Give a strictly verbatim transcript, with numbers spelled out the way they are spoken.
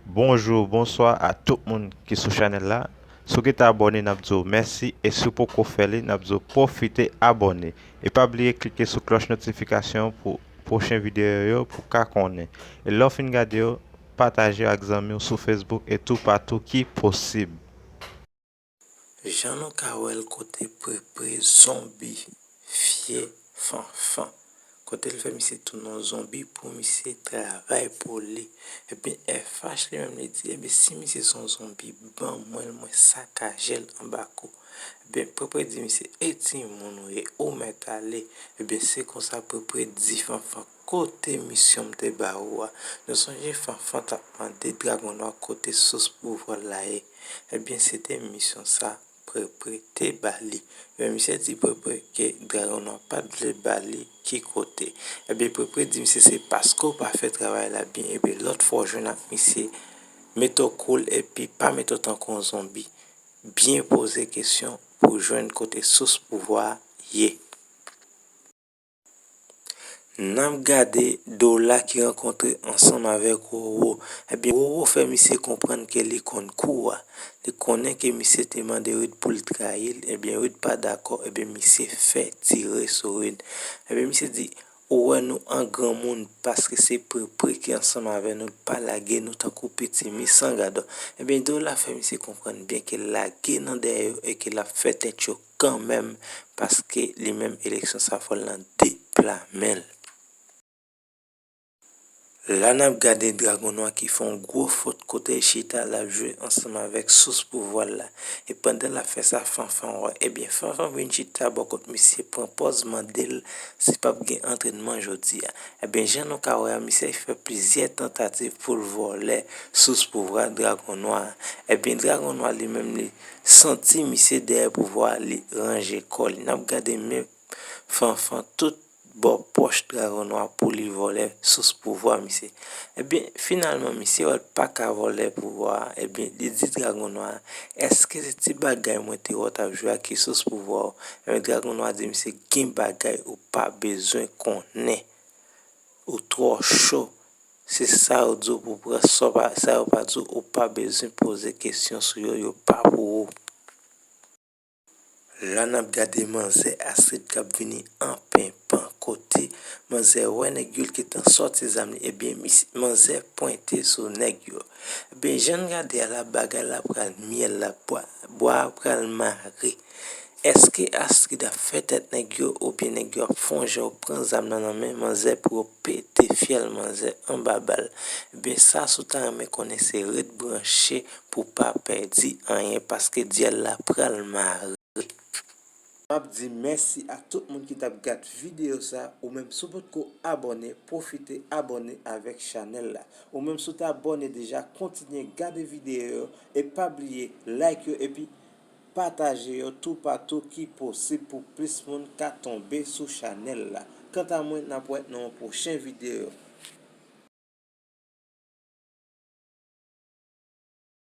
Bonjou, bonswa a tout moun ki sou chanèl la. Si w gentan abòne, n ap di w mèsi, e si w poko fè li, n ap di w pwofite abòne. E pa bliye klike sou klòch notifikasyon pou pwochen videyo yo pou w ka konnen. E lè w fin gade yo, pataje yo ak zanmi w sou Facebook e toupatou ki posib. Jan nou ka wè l kote Prepre zonbifye Fanfan. Kote l fè misye tounen yon zonbi pou misye travay pou li. Ebyen, F H li menm li di, ebyen, si misye se yon zonbi, ban mwen l, mwen sakaje l anba kou. Ebyen, Prepre di misye, e timoun ou ye, ou mèt ale. Ebyen, se konsa Prepre di Fanfan, kote misyon m te ba ou a? Nou sonje Fanfan t ap mande Dragon Nwa kote sous pouvwa l la ye. Ebyen, se te misyon sa Prepre te ba li. Men misye di Prepre ke Dragon Nwa pa t vle ba li ki kote. Ebyen, Prepre di misye se paske w pa fè travay la byen. Ebyen, lòt fwa w jwenn ak misye, mete w cool epi pa mete w tankou yon zonbi. Byen poze kesyon pou w jwenn kote sous pouvwa a ye. N ap gade Dola ki rankontre ansanm avèk Roro. Ebyen, Roro fè misye konprann ke li konn kou a. Li konnen ke misye te mande Red pou l trayi l. Ebyen, Red pa dakò. Ebyen, misye fè tire sou Red. Ebyen, misye di, ou wè nou an granmoun paske se Prepre ki ansanm avè nou, l pa lage nou tankou pitimi san gadò. Ebyen, Dola fè misye konprann byen ke l lage nan dèyè yo e ke l ap fè tèt yo kanmenm, paske li menm eleksyon sa fò l nan de pla men l. La n ap gade Dragon Nwa ki fè yon gwo fot kote l chita l ap jwe ansanm avèk sous pouvwa l la. E pandan l ap fè sa, Fanfan wè. Ebyen, Fanfan vin chita bò kot misye pran pòz mande l si p ap gen antrènman jodi a. Ebyen, jan nou ka wè a, misye fè plizyè tantativ pou l vòlè sous pouvwa Dragon Nwa a. Ebyen, Dragon Nwa li menm li santi misye dèyè pouvwa a, li ranje kò li. N ap gade men Fanfan tout bò pòch Dragon Nwa pou li vòlè sous pouvwa misye. Ebyen, finalman, misye wè l pa ka vòlè pouvwa a. Ebyen, li di Dragon Nwa a, èske se ti bagay mwen te wè w t ap jwe a ki sous pouvwa w? Ebyen, Dragon Nwa di misye gen bagay ou pa bezwen konnen. Ou twò cho. Se sa yo di w pou pran, sa w pa, sa yo pa di w, ou pa bezwen poze kesyon sou yo, yo pa pou ou. La n ap gade manzè Astrid k ap vini an penpan kote manzè wè nèg yo l gentan sòti zam li, ebyen, mis-, manzè pwente sou nèg yo. Ebyen, jan n gade a la, bagay la pral myèl la, bwa, bwa a pral mare. Èske Astrid ap fè tèt nèg yo, oubyen nèg yo ap fè yon jan yo pran zam nan nan men manzè pou yo pete fyèl manzè anba bal? Ebyen, sa si w ta renmen konnen, se ret branche pou w pa pèdi anyen, paske dyèl la pral mare. M ap di mèsi a tout moun ki t ap gad videyo sa, ou menm si w potko abòne, pwofite abòne avèk chanèl la. Ou menm si w te abòne deja, kontinye gade videyo yo e pa bliye like yo epi pataje yo toupatou ki posib pou plis moun ka tonbe sou chanèl la. Kanta mwen, n ap wè nan yon pwochen videyo.